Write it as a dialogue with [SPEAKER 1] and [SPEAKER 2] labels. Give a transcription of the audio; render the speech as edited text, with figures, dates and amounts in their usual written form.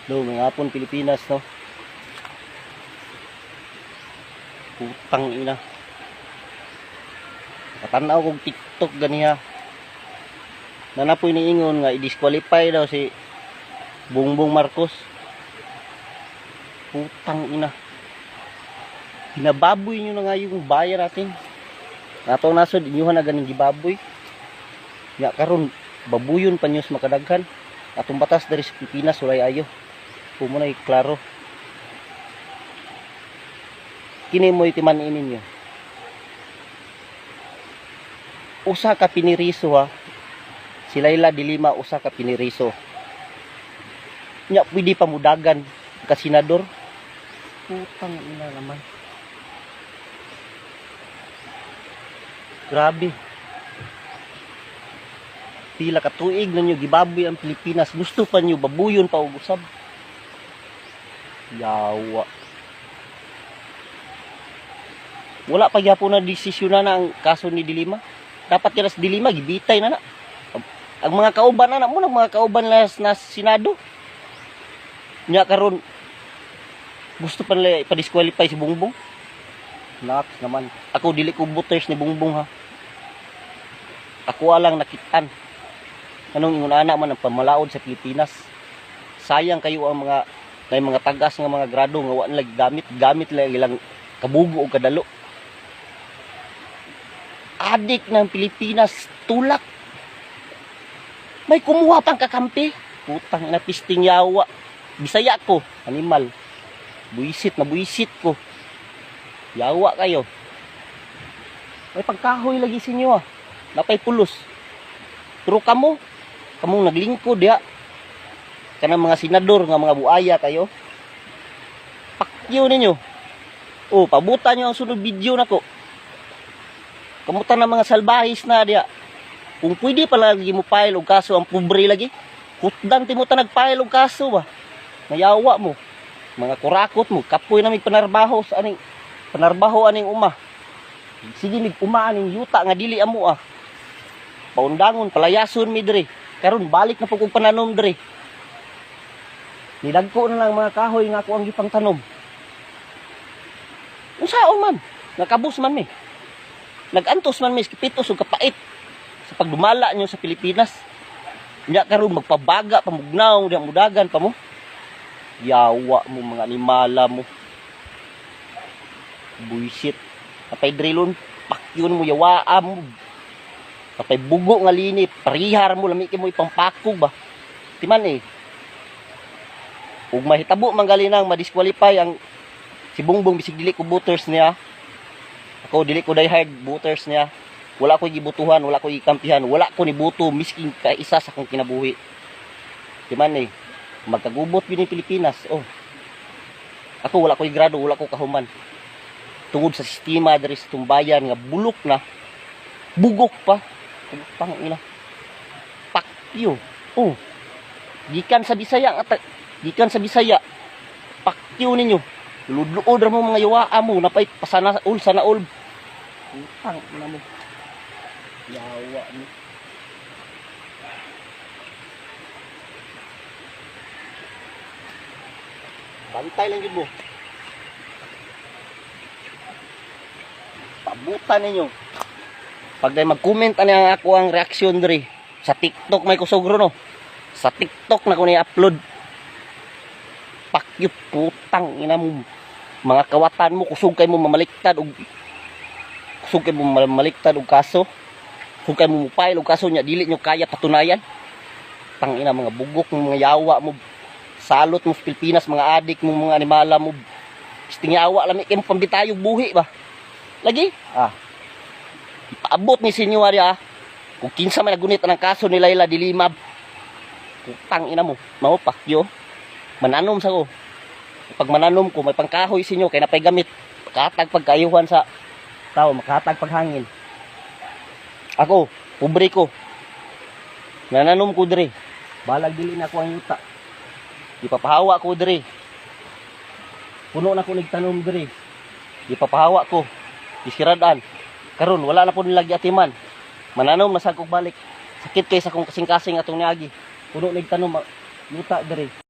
[SPEAKER 1] Do, may hapon, Pilipinas, no? Putang ina. Katanaw kog TikTok ganiha. Nanapoy niingon nga i-disqualify daw si Bongbong Marcos. Putang ina. Binababoy nyo na nga yung bayan natin. Natong nasod, inyuhan na ganing gibaboy. Ya karon babuyon pa nyo sa makadaghan. Atong batas diri sa Pilipinas walay ayo. Pumunay klaro. Kini mo'y timan-in ninyo. Usa ka piniriso ha. Si Leila de Lima usa ka piniriso. Nya pwede pa mudagan ka senador. Putang ina naman. Grabe. Pila ka tuig na nyo gibaboy ang Pilipinas. Gusto pa nyo babuyon pa og usab. Yawa. Wala pa gyapon na desisyon na ang kaso ni Dilima. Dapat kaya sa Dilima gibitay na na. Ang mga kauban na na mo ng mga kauban na Senado. Nya karon gusto pa nila ipa-disqualify si Bongbong. Naks naman. Ako dili ko voters ni Bongbong ha. Ako alang nakitaan. Anong ingon ana man ang pamalaod sa Pilipinas. Sayang kayo ang mga nay mga tagas nga mga grado nga wa nila gamit, gamit lang ilang kabugo o kadalo. Adik ng Pilipinas, tulak. May kumuha pang kakampi. Putang ina, pisting yawa. Bisaya ko, animal. Buisit na buisit ko. Yawa kayo. May pagkahoy lagi sa inyo ah. Napay pulos. Pero kamo, kamong naglingkod diha. Kanang mga senador nga mga buaya kayo. Pakyo ninyo. Oh, pabutan nyo ang sunod video nako. Kamutan ng mga salbahis na diha. Kung pwede pa lagi mo file og kaso ang pobre lagi. Hutdan ti mo ta nag-file og kaso ba. Mayawa mo. Mga kurakot mo, kapoy na mig panarbaho sa aning panarbaho aning uma. Sige mig uma aning yuta nga dili amo ah. Paundangon, palayason mi diri. Karon balik na po kog pananom diri. Nidagko na lang mga kahoy nga ako ang gipang tanom. Unsaon man, nakabos man mi. Nagantos man mi kipitos ug kapait sa pagdumala nyo sa Pilipinas. Nya karon magpabaga pamugnaw diha mudagan pa mo. Yawa mo mga animala mo. Buisit. Kapay drilon, pakyon mo yawaa mo. Kapay bugo nga lini, parihar mo lami kay mo ipampakog ba. Timan eh. Ug mahitabo man galinang madisqualify ang si Bongbong bisig dili ko voters niya. Ako dili ko die-hard voters niya. Wala ko gibutuhan, wala ko gikampihan, wala ko ni buto misking kaisa sa akong kinabuhi. Timan eh, magkagubot yun yung Pilipinas. Oh. Ako wala ko grado, wala ko kahuman. Tungod sa sistema diri sa tumbayan nga bulok na, bugok pa. Putang ina. Pakyo. Oh. Gikan sa Bisaya nga gikan sa Bisaya. Pakyo ninyo. Ludluod ra mo mga yuwaa mo napay pasana ul sana ul. Putang ina mo. Yawa mo. Bantay lang jud mo. Pabutan ninyo. Pag day mag-comment ani ang ako ang reaksyon diri sa TikTok may kusogro no. Sa TikTok na ko ni upload. Pakyo putang ina mo. Mga kawatan mo kusog kay mo mamaliktad og kusog kay mo mamaliktad og kaso. Kusog kay mo mo-file og kaso nya dili nyo kaya patunayan. Tang ina mga bugok mga yawa mo. Salot mo sa Pilipinas mga adik mo mga animala mo. Pisting yawa lami kay mo pambitayog buhi ba. Lagi ah. Ipaabot ni sinyo ari ah. Kung kinsa man nagunit ang kaso ni Leila de Lima. Putang ina mo. Mao pakyo. Mananom sa ko. Pag mananom ko, may pangkahoy sinyo kay napay gamit. Makatag pagkayuhan sa tao, makatag paghangin. Ako, pobre ko. Nananom ko diri. Balag dili na ako ang yuta. Ipapahawa ko diri. Puno na ko nagtanom diri. Ipapahawa ko. Isiradan. Karon wala na po nila giatiman. Mananom na sa kog balik. Sakit kay sa kong kasing-kasing atong niagi. Puno nagtanom yuta diri.